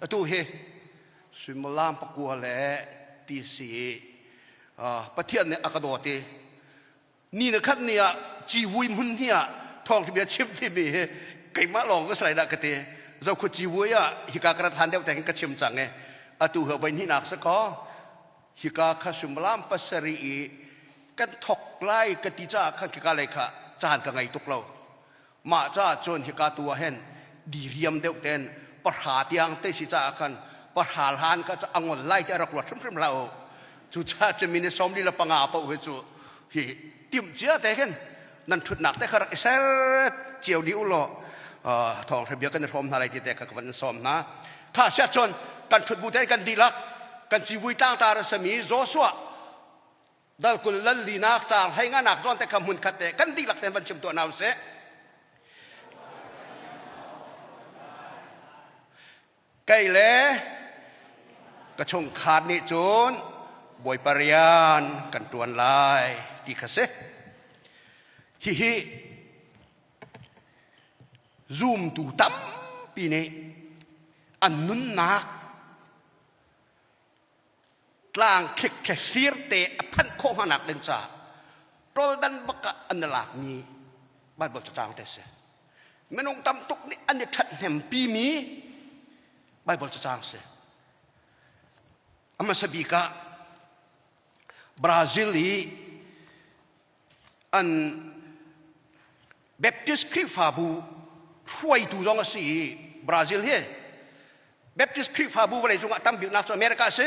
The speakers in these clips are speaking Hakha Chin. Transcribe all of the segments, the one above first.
Atu hi suimilam pakua le ti si Pathian nih a ka dawt i ni na khat ni ah civui hmun hi ah thawngtha bia chim timi hi keimah lawng ka si lai dah ka ti. Zokhua civui ah hika ka rat hlan deuh te ka chim cang i atu hi voi hnihnak si kaw hika kha suimilam pasarih i kan thok lai ka ti caah khan khika lei kha caan ka ngei tuk lo. Mah caah cun hika tu ah hin diriam deuh ten pahra tiang te si caah khan pahra hlan kha a ngol lai ti a rak ruat hrimhrim hlah u. Cucaah cun minute 45 paoh hi cu hi timh cia te khin nan ṭhutnak te kha rak i ser cio dih u law thawngṭha bia kan i hrawm hna lai ti te kha ka van in sawm hna. Kha siah cun kan ṭhut bu te kan dihlak kan civui tlangtar a sami Joshua dal kul lal linak caang hlei nganak zawn te kha hmun khat te kan dihlak ten van chim tuah hna usih. Kei le ka chungkhar nih cun Bawipa rian kan ṭuan lai ti kha si. Hihi zumtu tampi nih an nunnak tlang thlik tle hlir te a phanh khawh hmanak ding caah ṭoldan bak ah an i lakmi Bible cacang te si. Minung tam tuk nih an i ṭhathnempi mi Bible cacang si. A hmasa bik ah Brazil i an Baptist Khrihfabu hruaitu zong a si i Brazil hi Baptist Khrihfabu vawlei cungah tam biknak cu America a si.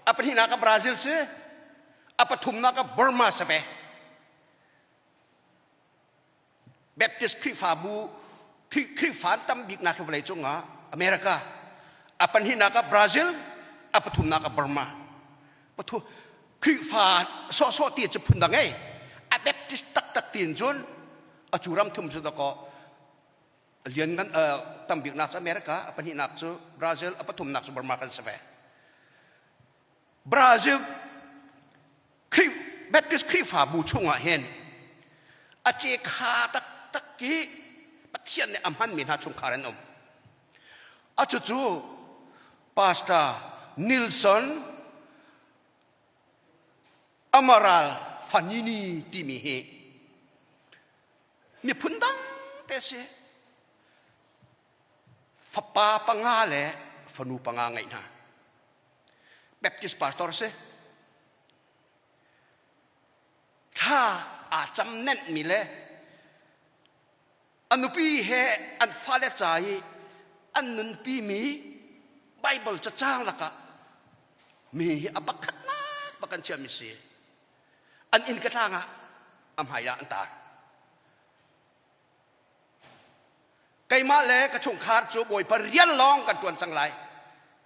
A pahnihnak ah Brazil si. A pathumnak ah Burma si ve. Baptist Khrihfabu Khrihfa tam biknak hi vawlei cungah America, a pahnihnak ah Brazil, a pathumnak ah Burma. Pathu Khrihfa sawhsawh ti cu phun dang ei. A Baptist taktak tiin cun a cu ram thum cu dakaw lian ngan tam biknak cu America, a pahnihnak cu Brazil, a pathumnak cu Burma kan si ve. Brazil Khrih Baptist Khrihfabu chungah hin a ce kha taktak i Pathian nih a hmanmi hna chungkhar an um. A cucu Pastor Nilson Amaral Fanini timi hi miphun dang te si. Fapa panga le fanu panga ngeih hna. Baptist pastor si. Thla aa cam nenhmi le a nupi he an fale ca i an nunpimi Bible cacang lakah mi hi a pakhatnak bak an chiahmi si. An inn ka tlang ah a hmai ah an tar. Keimah le ka chungkhar cu Bawipa rian lawng kan ṭuan cang lai,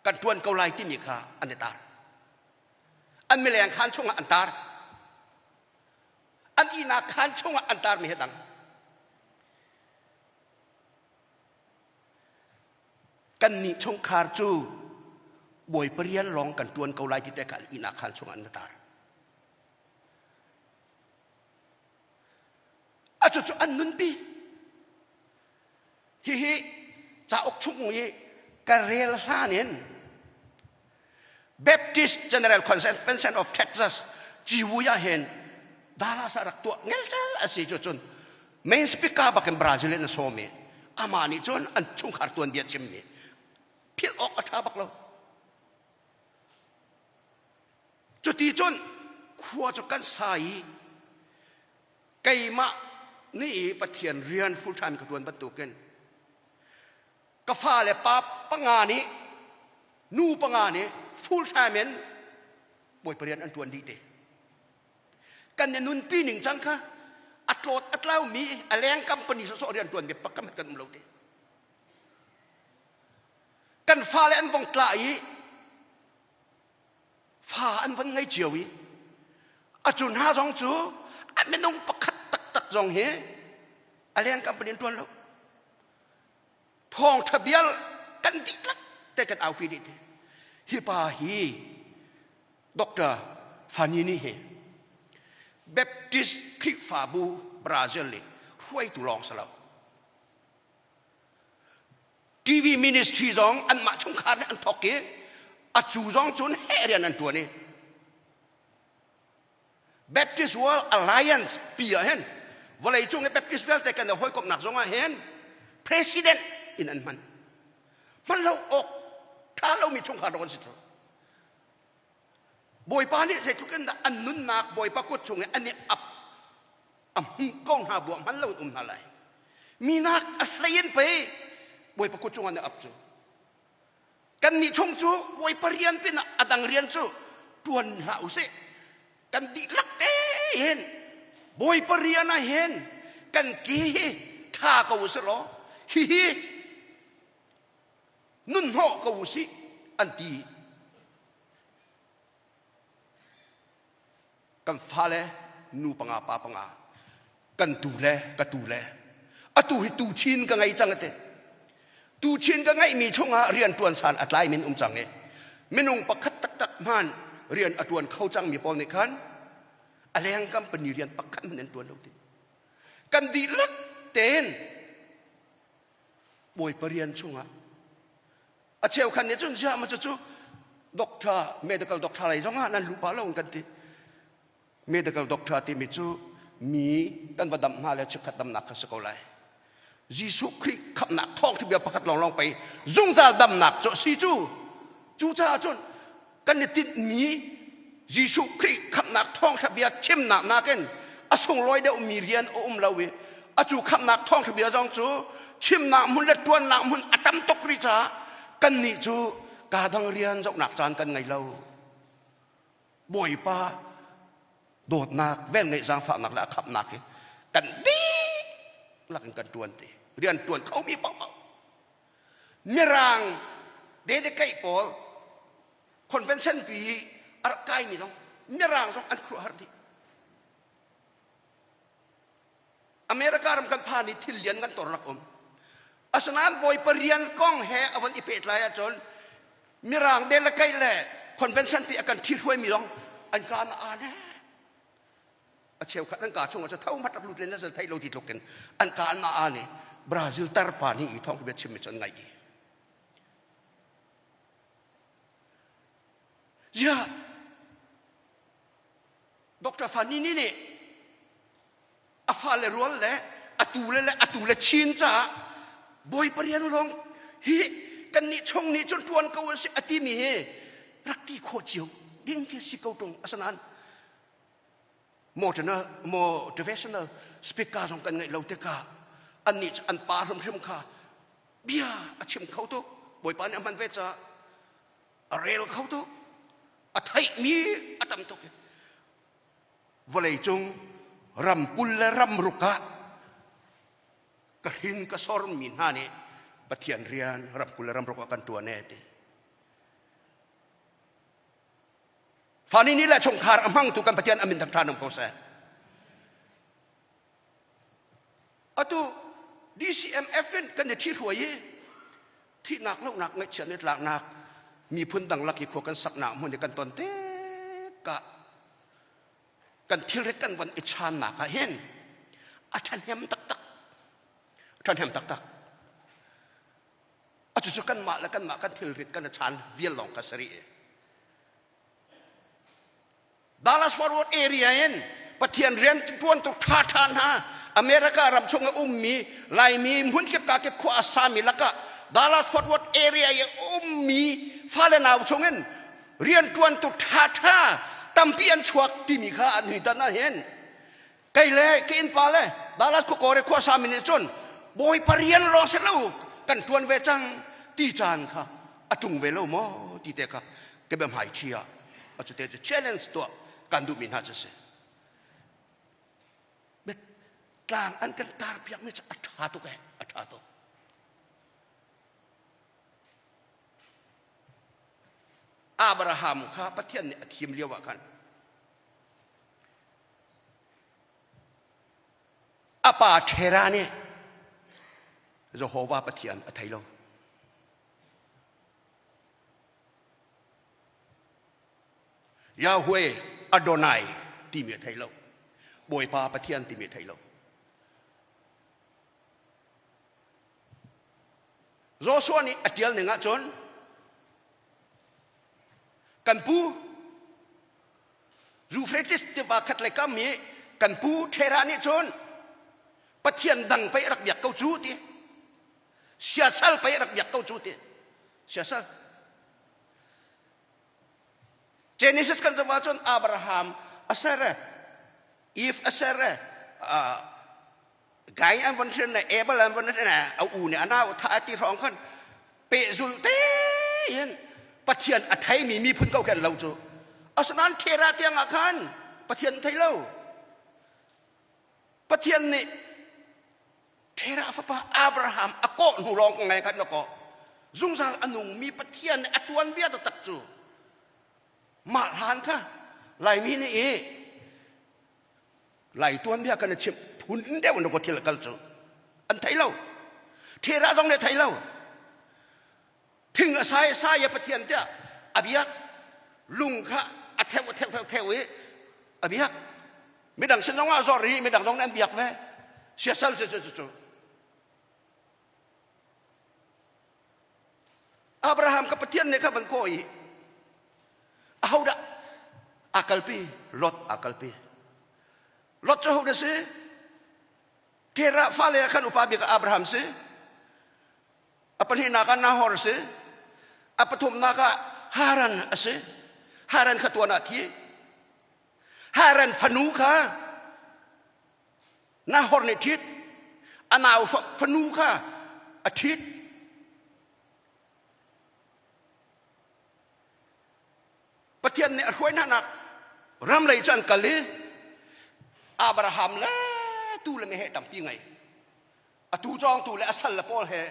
kan ṭuan ko lai timi kha an i tar. An mileng khaan chungah an tar. An ihnak khaan chungah an tarmi he dang. Kannih chungkhar cu Bawipa rian lawng kan ṭuan ko lai ti te kha an ihnak khaan chungah an tar. A cucu an nunpi. Hihi cauk chung i ka rel hlan in Baptist General Convention of Texas civui ah hin Dallas ah rak tuah ngelcel a si cu cun main speaker bakin Brazil in a sawm i amah nih cun an chungkhar tuanbia chimmi philh awk a ṭha bak lo. Cuti cun khua cu kan sa i keimah nih Pathian rian full time ka ṭuan bantukin ka fale pa panga nih nu panga nih full time in Bawipa rian an ṭuan dih te. Kan i nunpi ning cang kha a tlawt a tlaumi a leng company sawsawh rian ṭuan mi pakam kan um lo te. Kan fale an vong tla i fa an van ngei cio i a cu hna zong cu a minung pakhat taktak zong hi a leng company an ṭuan lo. Thawngṭha bial kan dihlak te kan aupi dih ti. Hi pa hi Dr. Fanini hi Baptist Khrihfabu Brazil i hruaitu lawng si lo. TV ministry zong anmah chungkhar nih an thawk i a cu zong cun heh rian an ṭuan i Baptist World Alliance pi ah hin vawleicung i Baptist vialte kan i hawikomhnak zong ah hin president in an hman. Hman lo awk ṭha lomi chungkhar dawh an si cu. Bawipa nih zeitluk in dah an nunnak Bawipa kut chung i an i ap a hmuh ko hna buah hman lo in um hna lai. Minak a hlei in pei Bawipa kut cung an i ap cu. Kannih chung cu Bawipa rian pinah a dang rian cu ṭuan hlah usih. Kan dihlak tein Bawipa rian ah hin kan ke hi ṭha ko usih law hihi nun hnawh ko usih an ti. Kan fale nu panga pa panga kan tu le ka tu le atu hi tu chin ka ngei cang ate tu chin ka ngeihmi chungah rian ṭuan san a tlai min um cang i minung pakhat taktak hman rian a ṭuan kho cangmi pawl nih khan a leng company rian pakhat hmanh an ṭuan lo ti kan dihlak tein bawipa rian chungah a cheukhat nih cun ziah ma cu doctor medical doctor lei zongah nan luh pah lo kan ti medical doctor timi cu mi kan va damh hna le chikkhat damnak kha si ko lai Jesuh Khrih khamhnak thawngtha bia pakhat lawnglawng pei zungzal damnak cu a si cu cucaah cun kan i tinhmi Jesuh Khrih khamhnak thawngtha bia chimnak nakin a sunglawi deuhmi rian a um lo i acu khamhnak thawngtha bia zong cu chimnak hmun le ṭuannak hmun a tam tuk rih caah kannih cu kaa dang rian zohnak caan kan ngei lo. Bawipa dawtnak, velngeih zaangfahnak le a khamhnak hi kan dihlak in kan ṭuan ti. Rian ṭuan khomi paohpaoh. Mirang delegate pawl convention pi i a rak kaimi zong Mirang zong an khuaruahhar dih. America ram kan phan i thil lian kan tor rak um. Asinain Bawipa rian kong he a von i pehtlai ahcun Mirang delegate le convention pi a kan ṭhihruaimi zong an ka na aa ne. A cheukhat an ka chungah cu tho mat rak lut len na zal theih lo ti tluk in an ka an aa nih Brazil tarpa nih i thawng bia chimmi cu an ngaih i. Ziah Dr. Fanini nih a fale rual le a tule le a tule chin caah Bawipa rian lawng hi kannih chung nih cun ṭuan ko a si a timi hi rak ti khawh cio ding khi si ko ṭung asinain motivational speaker zong kan ngeih lo tikah annih cu an pa hrimhrim kha bia a chim kho tuk Bawipa nih a hman ve caah a rel kho tuk a theihmi a tam tuk vawleicung ram 20 le ram ruk ah ka hrin ka sormi hna nih Pathian rian ram 20 le ram ruk ah kan ṭuan e ti Fani ni le chungkhar a hmangtu kan Pathian amin thangṭhan um ko seh. Atu DCMF in kan i ṭhihruai i thihnak lohnak ngaihchiat ni tlaknak miphun dang lak i khua kan saknak hmun i kan ton tikah kan thilrit kan von i channak ah hin a ṭhahnem taktak ṭhahnem taktak a cucu kanmah le kanmah kan thilrit kan i chan vial lawng kha si rih Dallas Fort Worth area in Pathian rian ṭuantu ṭhaṭha hna America ram chung a ummi Laimi hmunkip kakip khua a sami lakah Dallas Fort Worth area i a ummi fale nau chungin rian ṭuantu ṭhaṭha tampi an chuak timi kha an hui tan ahhin kei le ka innpa le Dallas khuakawr i khua sami nih cun Bawipa rian lawng si lo kan ṭuan ve cang ti caan kha a tlung ve lo maw ti te kha ka biahmai ṭhi ah a cu te cu challenge tuah kan duhmi hna cu si tlang an kan tar piakmi cu a ṭha tuk eh a ṭha tuk Abraham kha Pathian nih a thim lio ah khan A pa Terah nih Jehovah Pathian a thei lo. Yahweh Adonai timi a thei lo. Bawipa Pathian timi a thei lo. Joshua nih a ṭial ning ahcun kan pu Euphrates tiva khat le kam i kan pu Terah nih cun Pathian dang pei a rak biak ko cu ti siasal pei a rak biak ko cu ti siasal Genesis kan zoh ahcun Abraham a ser Eve a ser Kain an von hrin le Abel an von hrin a u nih a nau tha a ti hrawng khan pehzulh tein Pathian a theimi miphun ko khen lo cu. Asinain Terah tiang ah khan Pathian thei lo. Pathian nih Terah fapa Abraham a kawh hnu lawng ngai khan a kawh. Zungzal a nungmi Pathian nih a tuanbia taktak cu mah hlan kha Laimi nih i Lai tuanbia kan i chimh phun deuh in ko thil kal cu an thei lo. Terah zong nih thei lo. Thing a sai a sai a Pathian tiah a biak lung kha a theu a theu theu theu i a biak. Midang sin zong ah zor i midang zong nih an biak ve. Siasal cu cu cu. Abraham ka Pathian nih kha van kawh i ahodah aa kalpi Lot aa kalpi Lot cu hodah si Terah fale ah khan upa bik ah Abraham si a pahnihnak ah Nahor si a pathumnak ah Haran a si Haran kha tuan ah thi Haran fanu kha Nahor nih ṭhit a nau fanu kha a ṭhit Pathian nih a hruai hnanak ram lei cu an kal i Abraham le tu le meheh tampi ngei a tu cawngtu le a sal le pawl he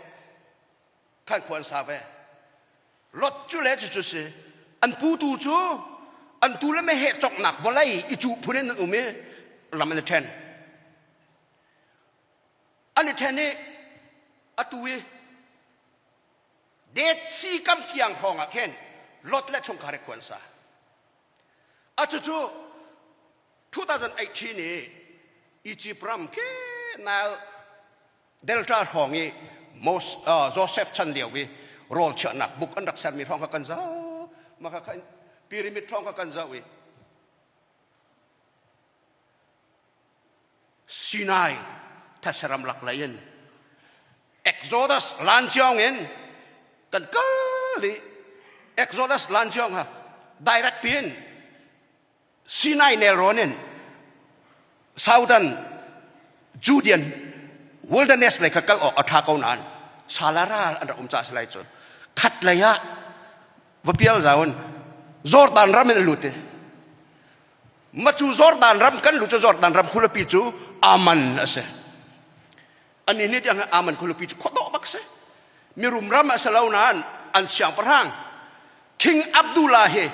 khan khua an sa ve Lot cu le cucu si an pu tu cu an tu le meheh cawknak vawlei i cuh phun in an um i ram an i ṭhen an i ṭhen i atu i Dead Sea kam kiang hrawng ah khin Lot le chungkhar he khua an sa. A cucu 2018 i Egypt ram khi Nile Delta hrawng i Mos, uh, Joseph chan lio i rawl chiahnak buk an rak sermi hrawng kha kan zoh. Mah kha pyramid hrawng kha kan zoh i Sinai thetse ramlak lei in Exodus lanciong in kan kal i Exodus lanciong ha direct pin Sinai nelrawn in Southern Judean wilderness lei kha kal awk a ṭha ko nain sala ral an rak um caah si lai cu khat lei ah va pial zau in Jordan ram in a lut i Ma cu Jordan ram kan lu cu Jordan ram khualipi cu Amman a si. Ani nih tiang Amman khualipi cu khuadawh bak si. Mirum ram a si lo nain an siangpahrang King Abdullah hi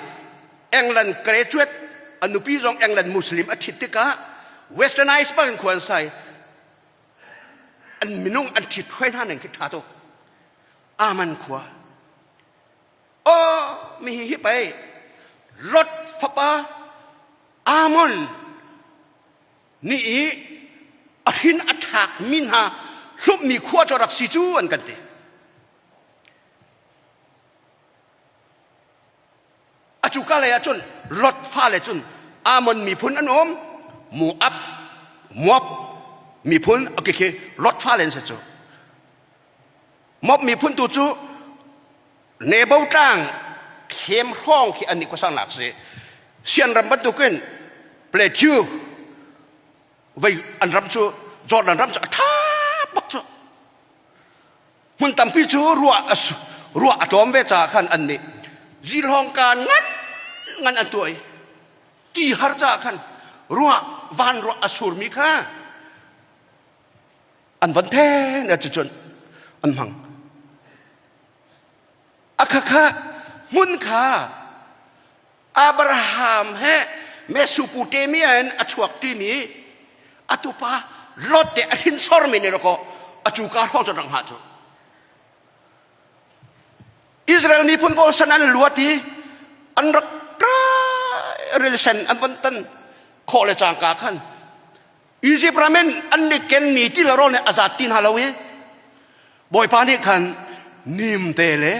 England graduate a nupi zong England Muslim a ṭhit tikah westernized bangin khua an sai. An minung an ṭhit hruai hna ning khi ṭha tuk. Amman khua Aw mi hi pei Lot fapa Amon nih i a hrin a thlak mi hna hlummi khua cu rak si cu an kan ti. A cuka lei ah cun Lot fale cun Amon miphun an um, Moab Moab miphun a khi Lot fale an si cu. Moab miphun tu cu Nebo tlang khem hrawng khi an nih khuasaknak si. Sian ram bantukin Plateau vei an ram cu Jordan ram cu a ṭha bak cu. Hmun tampi cu ruah a ruah a tlawm ve caah khan an nih zilhawng kaan ngan ngan an tuah i ti har caah khan ruah van ruah a surmi kha an von then cucun an hmang a khakha hmun kha Abraham he Mesopotamia in a chuak ṭimi a tupa Lot te a hrinsormi nih ko a cu ka hrawng cu rak hngah cu Israel miphun pawl san an luat i an rak rilsen an von tan khawh le cangka khan Izipt ram in an i kenmi ti le rawl nih a zat ti hna lo i Bawipa nih khan. nimte le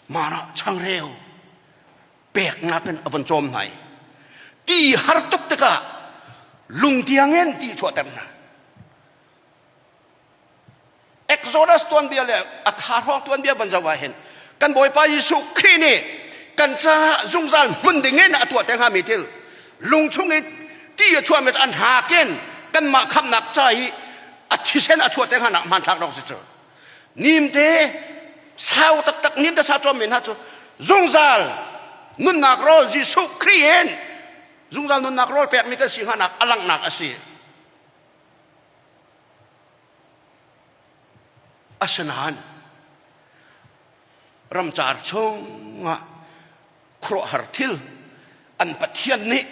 mana changreu peknak in a von cawm hna i ti har tuk tikah lungtiang in ti chuahter hna. Exodus tuanbia le a kha hrawng tuanbia van zoh ah hin kan Bawipa Jesuh Khrih nih kan caah zungzal hmun ding in a tuah te hngami thil lung chung i ti a chuahmi an hak in kanmah khamnak ca i a thisen a chuah te hnganak hmanthlak dawk si cu nimte sau taktak nimte sa cawmmi hna cu zungzal nunnak rawl Jesuh Khrih in zungzal nunnak rawl pekmi kan si hnganak a langhnak a si. Asinain ramcar chungah khuaruahhar thil an Pathian nih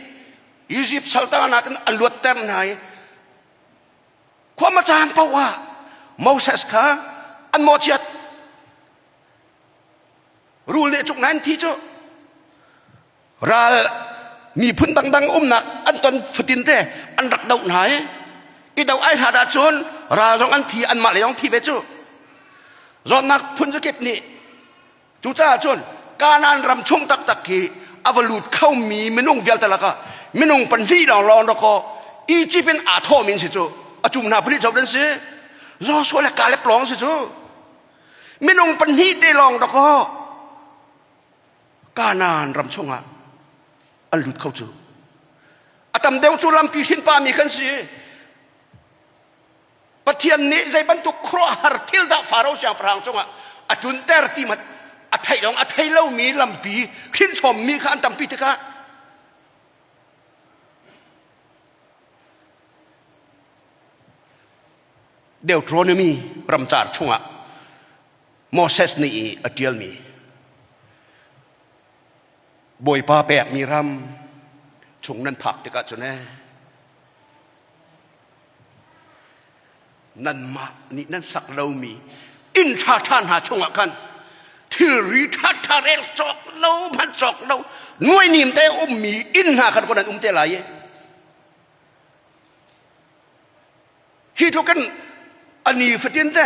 Izipt saltanak in a luatter hna i khuama caan paoh ah Moses kha an mawhchiat. Rul nih a cuk nain thi cu ral miphun dangdang umnak an ton fatin te an rak doh hna i i do ai hrat ahcun ral zong an thi anmah le zong thi ve cu zawtnak phun zakip nih cucaah cun Kanaan ram chung taktak hi a va lut khomi minung vialte lakah minung pahnih lawnglawng dakaw Egypt in aa thawhmi an si cu a cum hna pahnih co an si Joshua le Caleb lawng si cu minung pahnih te lawng dakaw Kanaan ram chungah an lut kho cu a tam deuh cu lampi hrin pami kan si Pathian nih zei bantuk khuaruahhar thil dah Faro siangpahrang cungah a tlunter ti hmanh a theih lawng a thei lomi lampi hrinchawmmi kha an tampi tikah Deuteronomy ramcar chungah Moses nih a ṭialmi Bawipa pekmi ram chung nan phak tikah cun ee nanmah nih nan sak lomi inn ṭhaṭha hna chungah khan thilri ṭhaṭha rel cawk lo hmanh cawk lo nuainim te ummi inn hna khan kon an um te lai i Hi tluk in a ni fatin te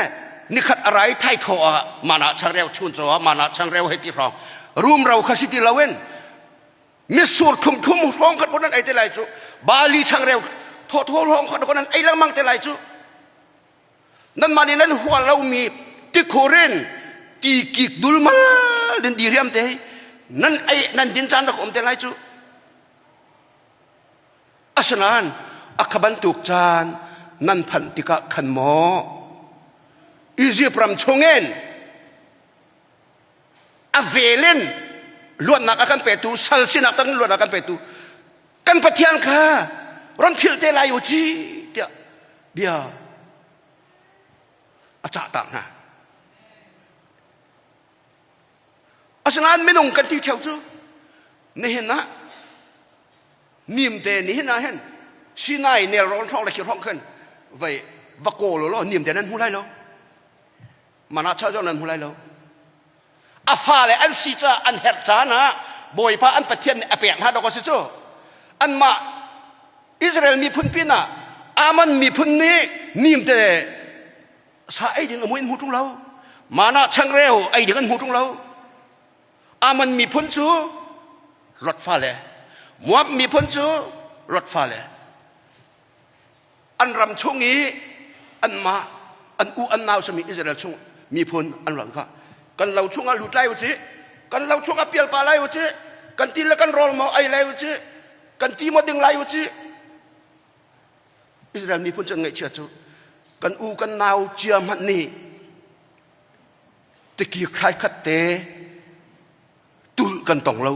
nikhat a rai thai thaw ah mana changreu chun chaw ah mana changreu hei ti hrawng rumro kha si ti loin mitsur thum thum hrawng khat kon an ei te lai cu bali changreu thaw thaw hrawng khat kon an ei lengmang te lai cu nanmah nih nan hua lomi tikhur in ti kik dulmal din diriam te nan ei nan din caan rak um te lai cu Asinain a kha bantuk caan nan phanh tikah khan maw Izipt ram chungin a vel in luatnak a kan petu sal sinak tang luatnak a kan petu kan Pathian kha ron philh te lai u ci tiah bia a cah tak hna. Asinain minung kan ti ṭheo cu nihin ah nimte nihin ah hin Sinai nelrawn hrawng le khi hrawng khan vei va kawl law nimte nan hmu lai lo mana cha zong nan hmu lai lo a fale an si ca an herh caan ah Bawipa an Pathian nih a pek hna dawk a si cu anmah Israel miphun pinah Ammon miphun nih nimte sa ei ding a mui an hmu ṭung lo mana changreu ei ding an hmu ṭung lo Ammon miphun cu Lot fale Moab miphun cu Lot fale an ram chung i anmah an u an nau sami Israel chung miphun an ram kha kan lo chungah lut lai u ci kan lo chungah pial pa lai u ci kan ti le kan rawl maw ei lai u ci kan ti maw ding lai u ci Israel miphun cu an ngaihchia cu kan u kan nau cia hmanh nih tikik thlai khat te tulh kan tong lo.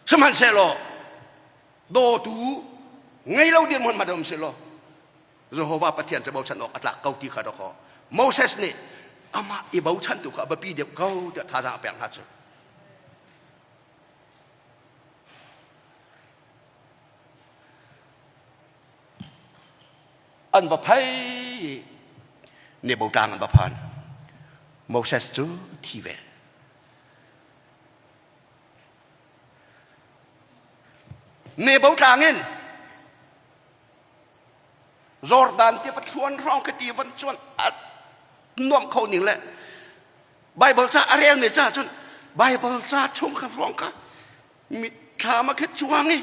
Sihmanhsehlaw dawtu ngei lo dirhmun hmanh um sehlaw Jehovah Pathian cu bochan awk a tlak ko ti kha dawkaw Moses nih amah i bochan tu kha a biapi deuh ko tiah thazaang a pek hna cu. An va phei i Nebo tlang an va phan. Moses cu thi ve. Nebo tlang in Jordan tiva thluan hrawng khi ti van cuan a nuam kho ning le Bible ca a relmi ca cun Bible ca chung kha hrawng kha mitthlam a khi cuang i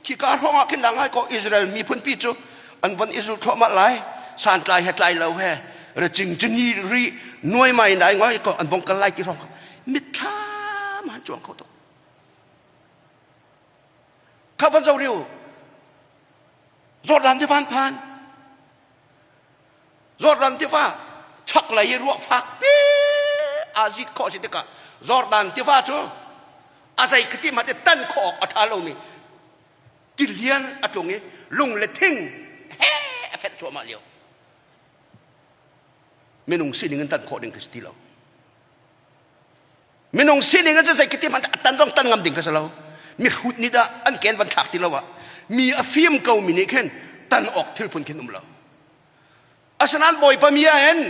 khika hrawng ah khin ngai ko Israel miphun pi cu an von i zul thluahmah lai santlai he tlai lo he re cing cini ri nuai mai nai ngoi ko an vong kal lai ti hrawng kha mitthlam han cuang kho tuk kha van zo riu Jordan tiva an phan. Jordan tiva chaklei i ruah fakpi aa zit khawh si tikah Jordan tiva cu a zei khati hmanh i tan khawh awk a ṭha lomi tilian a tlung i lung le thing he a fenh cuahmah lio. Minung sining in tan khawh ding khi si ti lo. Minung sining in zei ti hmanh a tan zong tan ngam ding kha si lo. Mihrut nih dah an ken van thlak ti lo ah mi a fim ko mi nih khin tan awk thil phun khin um lo. Asinain Bawipa mi ah hin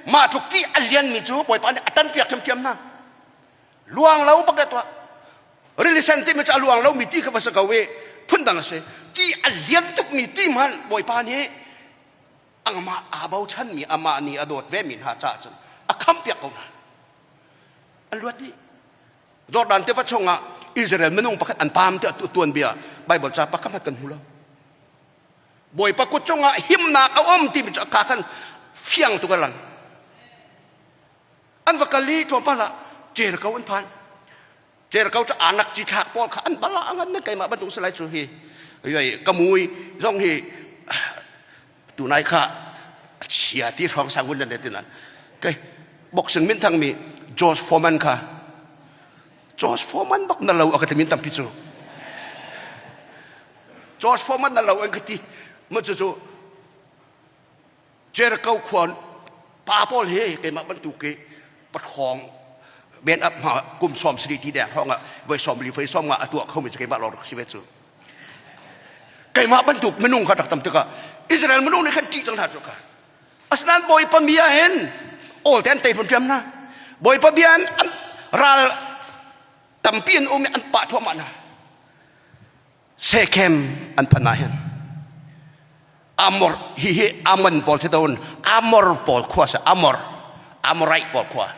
mah tluk ti a lian mi cu Bawipa nih a tan piak ṭhiamṭhiam hna. Luang lo bak tuah. Rili sen timi cu a luang lo mi ti kha va si ko i phundang a si. Ti a lian tuk mi ti hmanh Bawipa nih amah aa bochan mi amah nih a dawt ve mi hna caah cun a kham piak ko hna. An luat dih. Jordan tiva chungah Israel minung pakhat an pam tiah tuanbia Bible ca pakhat hmanh kan hmu lo. Bawipa kut cungah himnak a um timi cu ka khan fiang tuk a lang. An va kal i tlawmpal ah Jericho an phan. Jericho cu anak cithlak pawl kha an bala a ngan keimah bantuk si lai cu hi ka mui zong hi tunai kha chia ti hrawng sang vun nan ti nan kai boxing min thang mi George Foreman kha George Foreman bak na lo a ka ti min tampi cu George Foreman na lo an ka ti ma cu cu Jericho khua pa pawl hi keimah bantuk i pathawng men up hma kum sawm sari ti deng hrawng ah voi sawm li voi sawm nga a tuah khomi cu keimah lawng rak si ve cu keimah bantuk minung kha rak tam tikah Israel minung nih khan ṭih cang hna cu kha asinain Bawipa mi ah hin awl te an tei ṭhiam hna Bawipa bia in an ral tampi an um i an pah thluahmah hna Shechem an phanh ah hin Amor hi hi Amon pawl si tawn Amor pawl khua si Amor Amorite pawl khua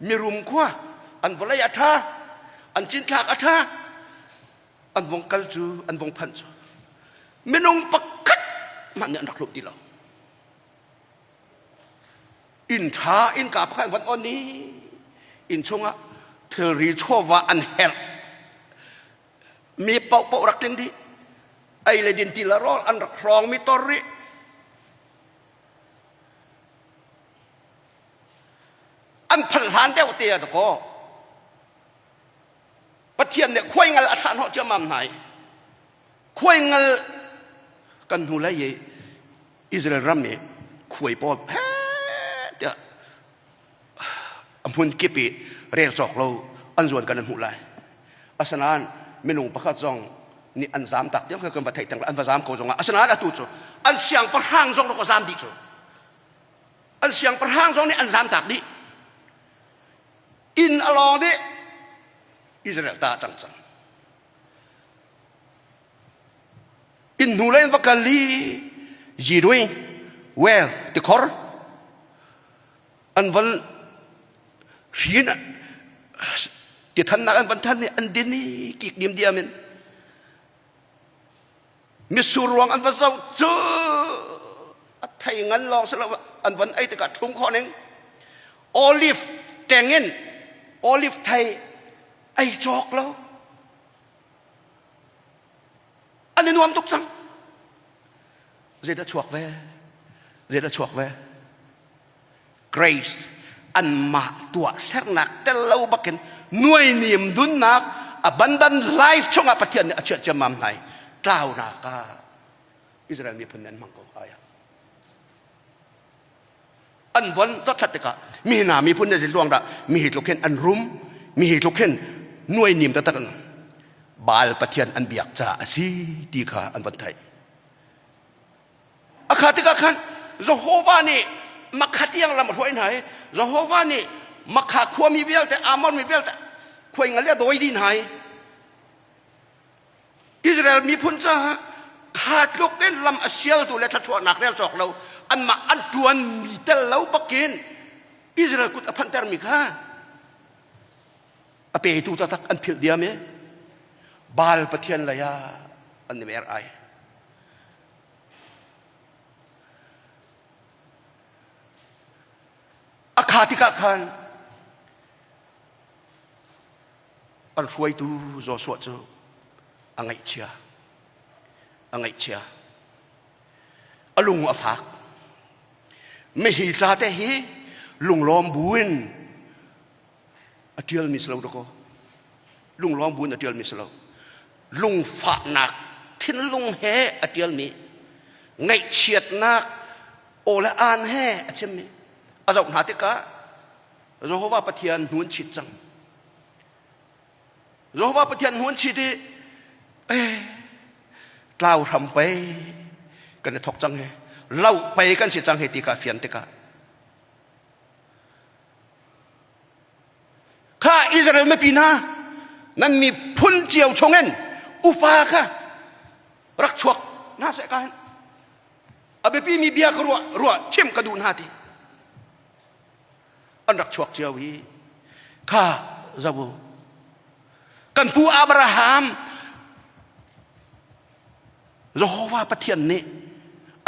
mirum khua an vawlei a ṭha an cinthlak a ṭha an vong kal cu an vong phanh cu minung pakhat hmanh nih an rak hlum ti lo inn ṭha innka pakhat an van on i inn chungah thilri chawva an herh mi paohpaoh rak tling dih ei le din ti le rawl an rak hlawng mi tor rih an phal hlan deuh te ah dakaw Pathian nih khuai ngal a thlah hnawh ciammam hna i khuai ngal kan hnu lei i Israel ram i khuai pawl tiah a hmun kip i rel cawk lo an zuan kan an hmuh lai asinain minung pakhat zong nih an zam tak tiang kan va theih teng an va zam ko zongah asinain atu cu an siangpahrang zong rak zam dih cu an siangpahrang zong nih an zam tak dih inn a lawng dih Israel ta cang cang inn hnu lei in va kal i zirui well tikhor an van hrin tithannak an van than i an din i kik dim diam in mitsur ruang an va zoh cu a thei ngan lawng si lo an van ei tikah thlung khawh ning olive teng in olive thei ei cawk lo An i nuam tuk cang. Zeidah chuak ve? Zeidah chuak ve? Grace anmah tuah sernak tel lo bakin nuai nim dunnak abundant life chungah Pathian nih a chiah ciammam hna i tlaunak ah Israel miphun nih an hmang ko aya. An von dothlat tikah mi hna miphun nih luang dah mi hi tluk hin an rum mi hi tluk hin nuai nim taktak an Baal pathian an biak caah a si ti kha an von theih. A kha tikah khan Jehovah nih Makha tiang lam a hruai hna i Jehovah nih Makha khuami vialte Ammon mi vialte khuai ngal a dawi dih hna i Israel miphun caah. Kha tluk in lam a sialtu le thluachuahnak rel cawk lo anmah an ṭuanmi tel lo bakin Israel kut a phanhtermi kha a petu taktak an philh diam i Baal pathian lei ah an i mer ai. A kha tikah khan an hruaitu Joshua cu a ngaihchia. A ngaihchia. A lung a fak. Mihi ca te hi lunglawm buin a ṭialmi si lo dakaw. Lunglawm buin a ṭialmi si lo. Lungfahnak thinlung he a ṭialmi ngaihchiatnak aw le aan he a chimmi a zoh hna tikah Jehovah Pathian hnu an chit cang. Jehovah Pathian hnu an chit i eh tlau hram pei kan i thok cang he lo pei kan si cang he ti kha fian tikah Kha Israel mipi hna nan miphun cio chungin upa kha rak chuak hna seh ka hin a biapi mi bia ka ruah ruah chim ka duh hna ti an rak chuak cio i kha zabu kan pu Abraham Jehovah Pathian nih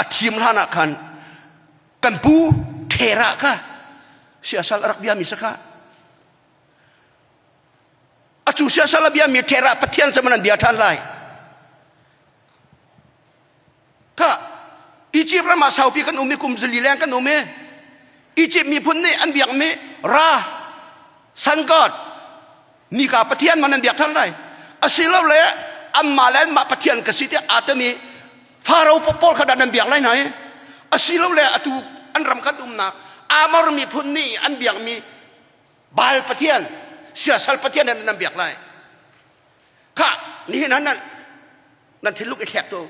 a thim hlan ah khan kan pu Terah kha siasal a rak biami si kha acu siasal a biami Terah Pathian cu man an bia ṭhan lai kha Egypt ram ah saupi kan um i kum zali leng kan um i Egypt miphun nih an biakmi Ra sun god nika pathian man an biak ṭhan lai asilole anmah le anmah pathian ka si tiah aa timi Faro pawl kha dah nan biak lai hna i asilole atu an ram kan umnak Amor miphun nih an biakmi Baal pathian siasal pathian nan nan biak lai kha nihin ah nan nan thinlung i thlek tu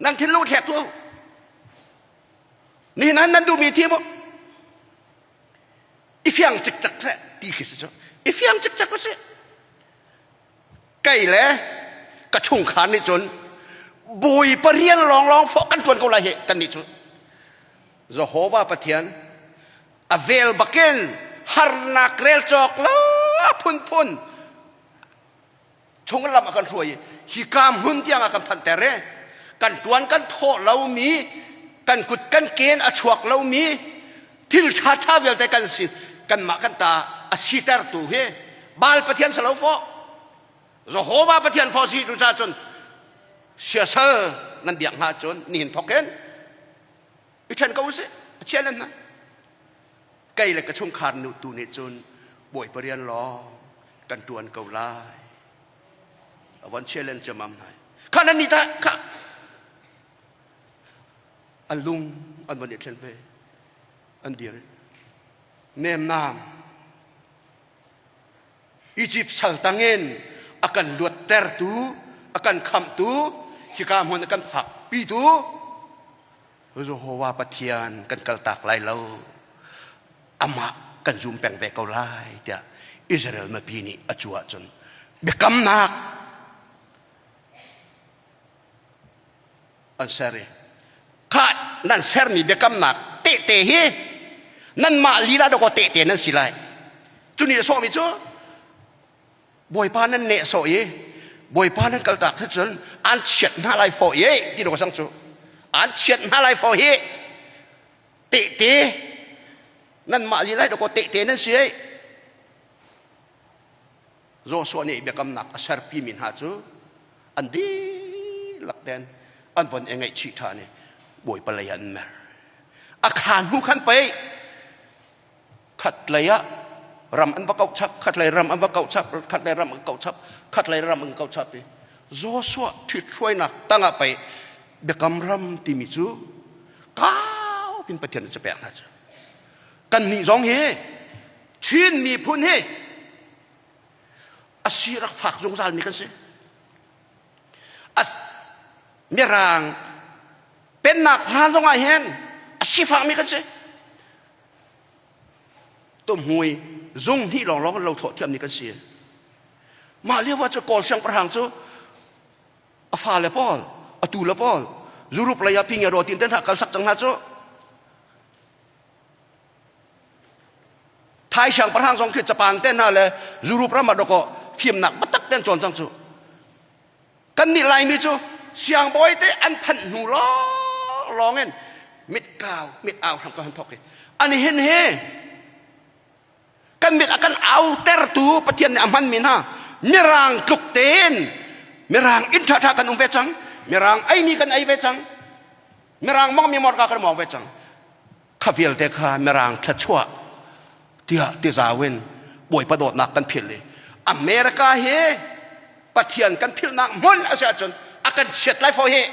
nan thinlung thlek tu nihin ah nan duhmi thi mu i fiang cikcak seh ti khi si cu i fiang cikcak u sih kei le ka chungkhar nih cun bawipa rian lawnglawng fawh kan ṭuan ko lai hi kan nih cu Jehovah Pathian a vel bakin harnak rel cawk lo phunphun chung lam a kan hruai i hika hmun tiang a kan phanhter i kan tuan kan thawh lomi kan kut kan ken a chuak lomi thil ṭha ṭha vialte kan si kanmah kan ta a sitertu hi Baal Pathian si lo fawh Jehovah Pathian fawh si cu cun siasal nan biak hnga cun nihin thawk hin i ṭhen ko usih a chia len hna kei le ka chungkhar nu tu nih cun Bawipa rian lawng kan ṭuan ko lai a von challenge ciammam hna kha nan nih tah kha an lung an von i thlen ve an dir nemnam Egypt sal tangin a kan luattertu a kan khamhtu hika hmun a kan phakpitu Jehovah Pathian kan kaltak lai lo amah kan zum peng ve ko lai tiah Israel mipi nih a cu ahcun biakamnak an ser i kha nan sermi biakamnak tehte hi nanmah lila dawkaw tehte nan si lai cu nih a sawhmi cu Bawipa nan nehsawh i Bawipa nan kaltak hi cun an chiat hna lai fawh i ti dawh sang cu an chiat hna lai fawh hi tehte nanmah lila dawkaw tehte nan si ei Joshua nih biakamnak a serpi mi hna cu an dihlak ten an von i ngaihchih ṭhan i Bawipa lei an mer a khaan hnu khan pei khatlei ah ram an va kauh chap khatlei ram an va kauh chap khatlei ram an kauh chap khatlei ram an kauh chap i Joshua ṭhithruainak tangah pei biakam ram timi cu kau pin Pathian nih pek hna cu kannih zong hi Chin miphun hi a si rak fak zungzal mi kan si mirang pennak hlan zongah hin a sifak mi kan si tumhmui zung hnih lawnglawng lo thlawh thiam ni kan si mah lio ah cu kawl siangpahrang cu A fale pawl, a tu le pawl, Europe lei ah ping ro tin ten kal sak cang hna cu. Thai siangpahrang zong khi Japan te hna le Europe ram ah doko fimnak biatak ten cawn cang cu. Kan nih Laimi cu siangbawi te an phanh hnu lawng lawng in mit kau mit au hram ka han thok i an hin hi kan mit a kan autertu Pathian nih a hmanmi hna mirang tluk tein mirang inn ṭhaṭha kan um ve cang mirang eimi kan ei ve cang mirang mongmi morka kan mong ve cang kha vialte kha mirang thluachuah tiah tizau in Bawipa dawtnak kan philh i America hi Pathian kan philhnak hmun a si ahcun a kan chiat lai fo hi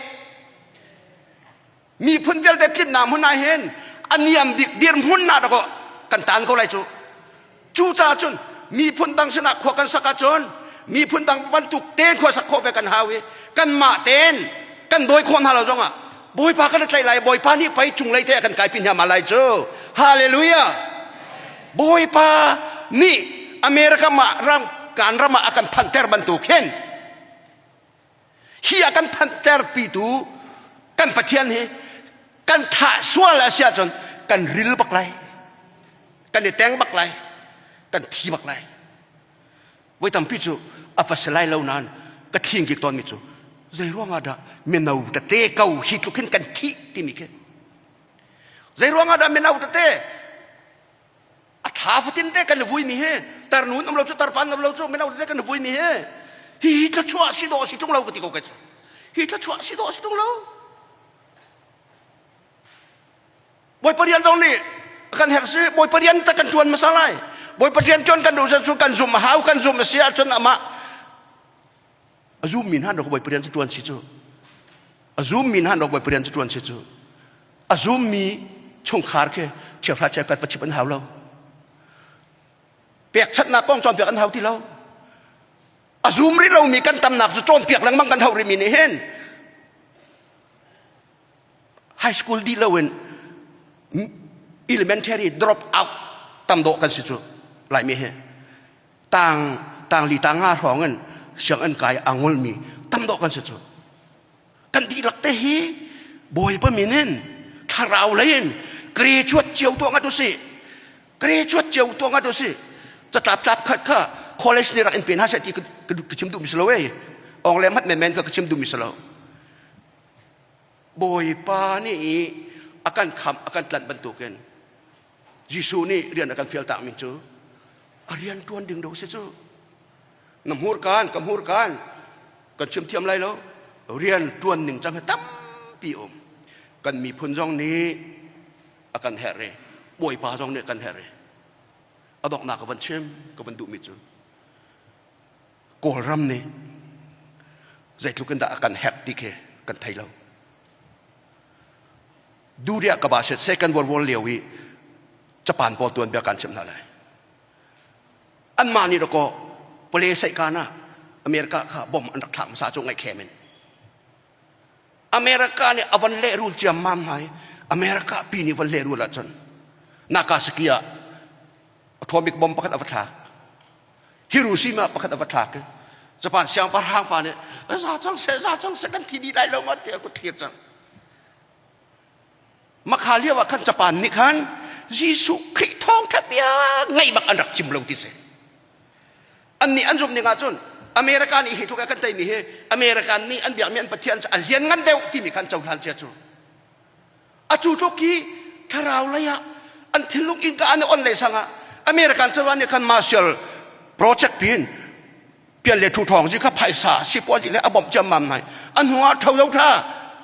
miphun vialte tlinnak hmun ah hin a niam bik dirhmun ah dakaw kan tan ko lai cu cucaah cun miphun dang sinah khua kan sak ahcun miphun dang bantuk te khua sak khawh ve kan hau i kanmah tein kan dawi khawh hna lo zongah Bawipa kan tlaih lai Bawipa nih pei cunglei te a kan kaipi hna ma lai cu hallelujah Bawipa nih America mah ram kan ram ah a kan phanter bantuk hin Hi a kan phanhterpitu kan Pathian hi kan thah sual a si ahcun kan ril bak lai. Kan i teng bak lai. Kan thi bak lai. Voi tampi cu a va si lai lo nain ka thing ki tawnmi cu zei ruangah dah mino tete ko hi tluk hin kan thih timi khi zei ruangah dah mino tete A thla fatin te kan i vui mi hi tarnu um lo cu tarpan um lo cu mino te kan i vui mi hi hi thluachuah si dawh si tung lo ka ti ko kai cu hi thluachuah si dawh si tung lo Bawipa rian zong nih kan herh si Bawipa rian ta kan tuan hmasa lai Bawipa rian tuan kan duh cu kan zum a hau kan zum a si ahcun amah a zum mi hna Bawipa rian cu tuan si cu a zum mi hna Bawipa rian cu tuan si cu A zummi chungkhar khi chiahra chiahkat va chim an hau lo. Pekchanhnak kong cawnpiak an hau ti lo. A zum rih lomi kan tamnak cu cawnpiak lengmang kan hau rihmi nih hin high school dih loin elementary drop out tam dawh kan si cu Laimi hi tang tang li tang nga hrawng in sianginn kai a ngolmi tam dawh kan si cu Kan dihlak te hi Bawipa min in thlarau lei in graduate cio tuah ngat usih. Graduate cio tuah ngat usih. Catlap tlap khat kha college nih rak in pe hna seh ti ka chim duhmi si lo ei. Ong le mat menmen kha ka chim duhmi si lo. Bawipa nih a kan khamh a kan tlanh bantukin Jesuh nih rian a kan fial takmi cu a rian ṭuan ding do si cu. Na hmurkaan ka hmurkaan kan chim thiam lai lo rian ṭuan ning cang hi tampi um kan miphun zong nih a kan herh i bawipa zong nih a kan herh i a donghnak ka van chim ka van duhmi cu Kawlram nih zeitluk in dah a kan herh ti khi kan thei lo Duriah ka ba set Second World War lio i Japan pawl tuanbia kan chimh hna lai Anmah nih dakaw pale saihkan ah America kha bom an rak thlak hmasa cu ngaihkhem in America nih a van lehrul ciammam hna i America pi nih van lehrul ahcun Nagasaki ah atomic bomb pakhat a va thlak Hiroshima pakhat a va thlak i Japan siangpahrang pa nih za cang seh za cang seh kan thi dih lai lo ma tiah a kut thlir cang Makha lio ah khan Japan nih khan Jesuh Khrih thawngṭha bia ngaih bak an rak chim lo ti si. Annih an zumh ning ahcun America nih hi tluk a kan teimi hi America nih an biakmi an Pathian cu a lianngan deuh timi khan cohlan cia cu. A cu tluk hi thlarau lei ah an thinlung innka an i on lei sang ah American cozah nih khan Marshall project pin pian le thu thawng zi kha phaisa sipuazi le a bawmh ciammam nai a hnu ah tho lo tha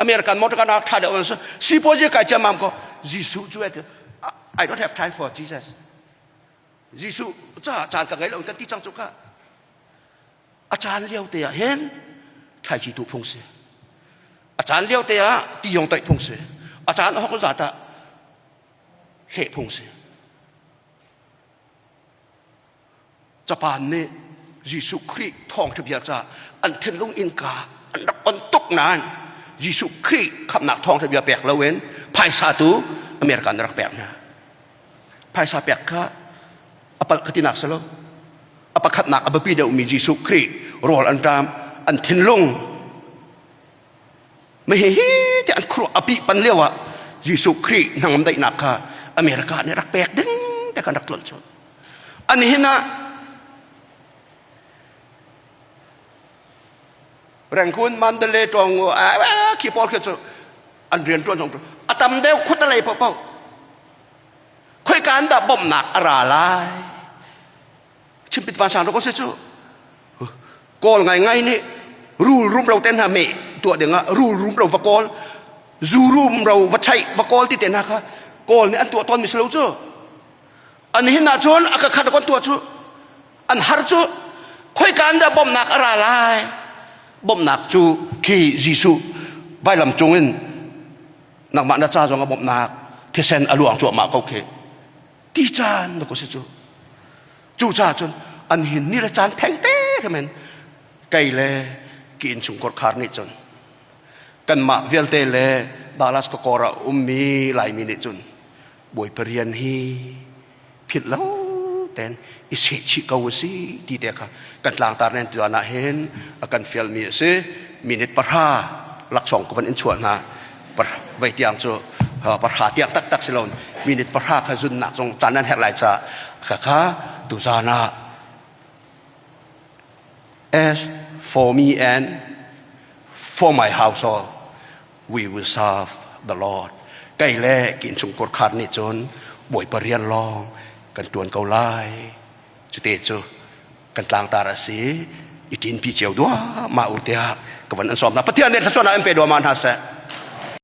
American motor kana tha deuh an sipuazi kai ciammam ko Jesuh cu I don't have time for Jesus Jesuh ca caan ka ngei lo kan ti cang cu ka a caan lio te ah hin thlaici tu phung si a caan lio te ah ti yong toih phung si a caan a hok zat ah hleh phung si Japan nih Jesuh Khrih thawngṭha bia ca an thinlung innka an rak on tuk nain Jesuh Khrih khamhnak thawngṭha bia pek loin phaisa tu America nih rak pek hna. Phaisa pek kha a palh ka tinak si lo. A pakhatnak a biapi deuhmi Jesuh Khrih rawl an ṭam an thinlung. Ma hi hi ti an khuruah api pan lio ah Jesuh Khrih hnangam daihnak kha America nih rak pek ding te kan rak tlolh cu. An hin ah Rangoon Mandalay tawng khi pawl khi cu an rian tuan zong a tam deuh khut a lei paohpaoh khoika an dah bawmhnak a ra lai chimpit vansang ro ko si cu kawl ngai ngai nih rul rum ro te hna me tuah ding ah rul rum ro va kawl zu rum ro va chaih va kawl ti te hna kha kawl nih an tuah tawn mi si lo cu an hin ah cun a ka khat kon tuah cu an har cu khoika an dah bawmhnak a ra lai bawmhnak cu khi Jesuh vailam cung in nangmah na ca zong a bawmhnak thisen a luang cuahmah ko khi ti caan na ko si cu cu ca cun an hin ni le caan theng te khamen kei le ki inn chung khar nih cun kanmah vialte le Dallas ka kor ah ummi Laimi nih cun Bawipa rian hi philh lo ten i sehchih ko a si ti te kha kan tlangtar nen tuan ah hin a kan fialmi a si minute pahra laksawng ko van in chuah hna vei tiang cu pahra tiang taktak si lo minute pahra kha zunnak zong caan nan herh lai ca kha kha tuzan ah as for me and for my household we will serve the Lord. Kei le kin chung khar nih cun Bawipa rian lawng kan tuan ko lai. Cute cu kan tlangtar a si. I ṭinpi cio dua ma u tiah ka van an sawm hna. Pathian nih thluachuahnak in pe dua ma hna seh.